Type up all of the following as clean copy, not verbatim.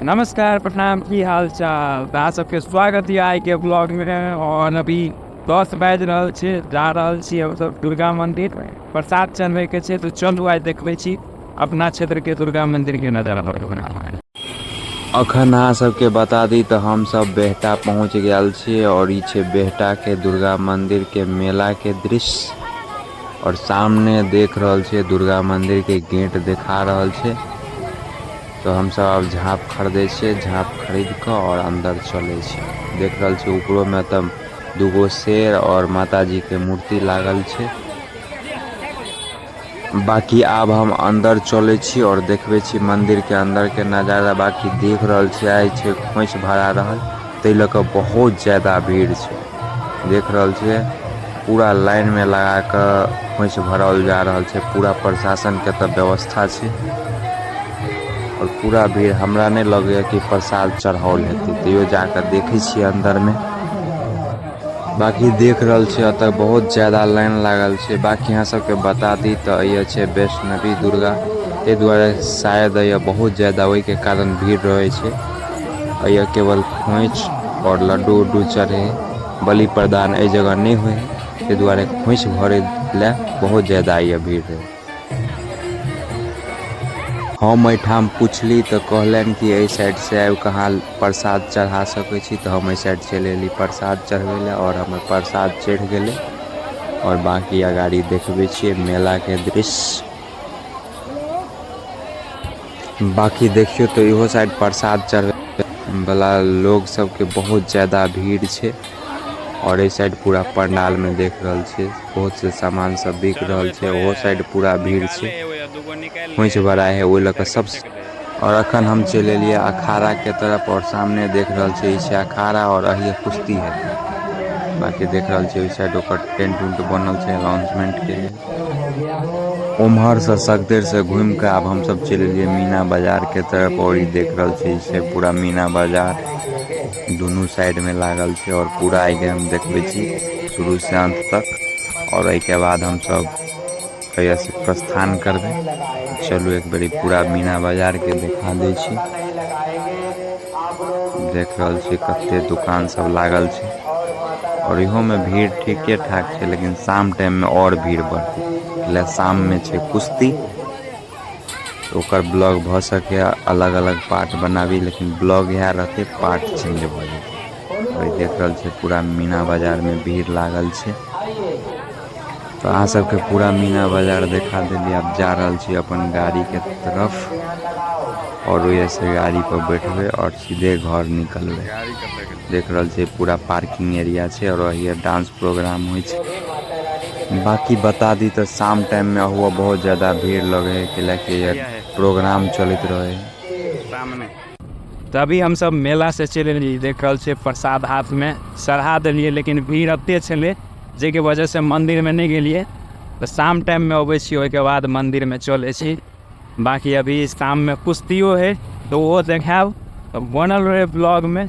नमस्कार, प्रणाम, की हाल चाल? तऽ अहाँ सबके स्वागत यऽ आइके ब्लॉगमे। आओर अभी 10 बाजि रहल छै, जा रहल छी हमसब दुर्गा मंदिर, प्रसाद चढ़बैके छै। तऽ चलू, आइ देखबै छी अपना क्षेत्रके दुर्गा मंदिरके नजारा। अखन अहाँ सबके बता दी तऽ हमसब बेहटा पहुँच गेल छी और ई छै बेहटा के दुर्गा मंदिर के मेला के दृश्य। और सामने देख रहल छियै, दुर्गा मंदिर के गेट देखा रहल छै। तऽ हमसब आब झाँप खरीदै छियै, झाँप खरीद कऽ और अन्दर चलै छियै। देख रहल छियै, ऊपरो में तऽ दूगो शेर और माताजी के मूर्ति लागल छै। बाकी आब हम अंदर चले छी और देखबे छी मंदिर के अंदर के नजारा। बाकी देख रहल छी, आइ छै खोंइछ भरा रहल, ताहि लऽ कऽ बहुत ज्यादा भीड़ छै। देख रहल छियै, पूरा लाइन में लगा कऽ खोंइछ भराओल जा रहल छै। पूरा प्रशासन के तऽ व्यवस्था छै और पूरा भीड़। हमरा नहि लगैया कि प्रसाद चढ़ाओल हेतै, तैयो जाकऽ देखै छियै अंदर में। बाकी देख रहल छियै, एतऽ बहुत ज्यादा लाइन लागल छै। बाकी अहाँ सबके बता दी तऽ एहिय छै वैष्णवी दुर्गा, ताहि दुआरे शायद एहिय बहुत ज्यादा ओहिके कारण भीड़ रहै छै। एहिय केवल खोंइछ और लड्डू उड्डू चढ़े, बलि प्रदान एहि जगह नहि होइ है, ताहि दुआरे खोंइछ भरै लए बहुत ज्यादा एहिय भीड़ रहै। हम एहिठाम पुछली तऽ कहलनि कि एहि साइडसँ आबि कऽ अहाँ प्रसाद चढ़ा सकै छी। तऽ हम एहि साइड चलि अयली प्रसाद चढ़बै लए आओर हमर प्रसाद चढ़ि गेलै। आओर बाँकी अगाड़ी देखबै छियै मेलाके दृश्य। बाँकी देखियौ तऽ इहो साइड प्रसाद चढ़बै वला लोग सबके बहुत ज्यादा भीड़ छै। और एहि साइड पूरा पंडाल में देख रहल छियै, बहुत से सामान सब बिक रहल छै। ओहो साइड पूरा भीड़ छै, खोंइछ भराय है, ओहि लऽ कऽ सब। और अखन हम चलि एलियै अखाड़ा के तरफ और सामने देख रहल छियै, ई छै अखाड़ा और अहिये कुश्ती हेतै। बाकी देख रहल छियै, ओहि साइड ओकर टेंट उंट बनल छै अनाउंसमेंट के लेल। उम्हर से सगदेर से घूमि कऽ आब हमसब चलि एलियै मीना बाजार के तरफ और ई देख रहल छियै, ई छै पूरा मीना बाजार, दुनू साइड में लागल छै। और पूरा आइ हम देखबै छी शुरू से अंत तक और एहिके बाद हमसब एहिया से प्रस्थान करबै। चलू, एक बेर पूरा मीना बाजार के देखा दै छी। देख रहल छी, कते दुकान सब लागल छै और इहो में भीड़ ठीके ठाक छै, लेकिन शाम टाइम में और भीड़ बढ़तै। ले शाम में छै कुश्ती, ओकर ब्लॉग भऽ सकैए अलग अलग पार्ट बनाबी, लेकिन ब्लॉग इएह रहतै, पार्ट चेंज भऽ जेतै। और देख रहल छै, पूरा मीना बाजार में भीड़ लागल छै। तऽ अहाँ सबके पूरा मीना बाजार देखा देलियै। आब जा रहल छी अपन गाड़ी के तरफ और ओहि से गाड़ी पर बैठबै और सीधे घर निकलबै। देख रहल छियै, पूरा पार्किंग एरिया छै और ओहिये डांस प्रोग्राम होइ छै। बाकी बता दी तऽ शाम टाइम में हुआ बहुत ज्यादा भीड़ लगे है, कैलाकि प्रोग्राम चलैत रहे है। सामने तऽ अभी हमसब मेला से चलि एलियै। देख रहल छियै, प्रसाद हाथमे चढ़ा देलियै, लेकिन भीड़ एते छलै जाहिके वजहसँ मन्दिरमे नहि गेलियै। तऽ शाम टाइममे अबै छी, ओहिके बाद मन्दिरमे चलै छी। बाकी अभी शाममे कुश्तियो है, तऽ ओहो देखायब। तऽ बनल रहै ब्लॉगमे।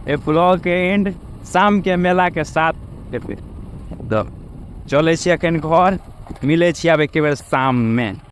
एहि ब्लॉगके एंड शामके मेलाके साथ हेतै। तऽ चलै छी एखन घर, मिलै छी आब एके बेर शाममे।